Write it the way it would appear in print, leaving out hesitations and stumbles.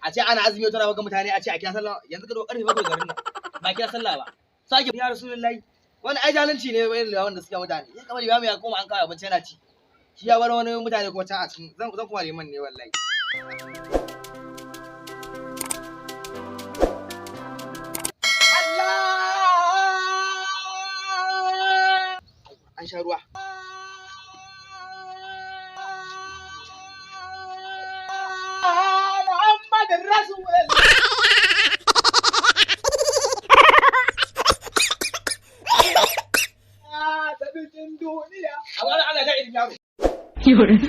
A ce ana azumi tana baka mutane a ce a kira sallah yanzu ka zo karfe 7 garin nan ba kira sallah ba. Sake ya Rasulullahi. Wani ai zalunci ne wani limamin da suke mutane. Ya kamar limami ya koma an kawo abinci yana ci. Shi ya bar wani mutane kuma can a cikin zan kuma liman ne wallahi. Allah! An sha ruwa. Muhammadin Rasulullah. Duniya. A wani Allah ya irin yaro. 有人。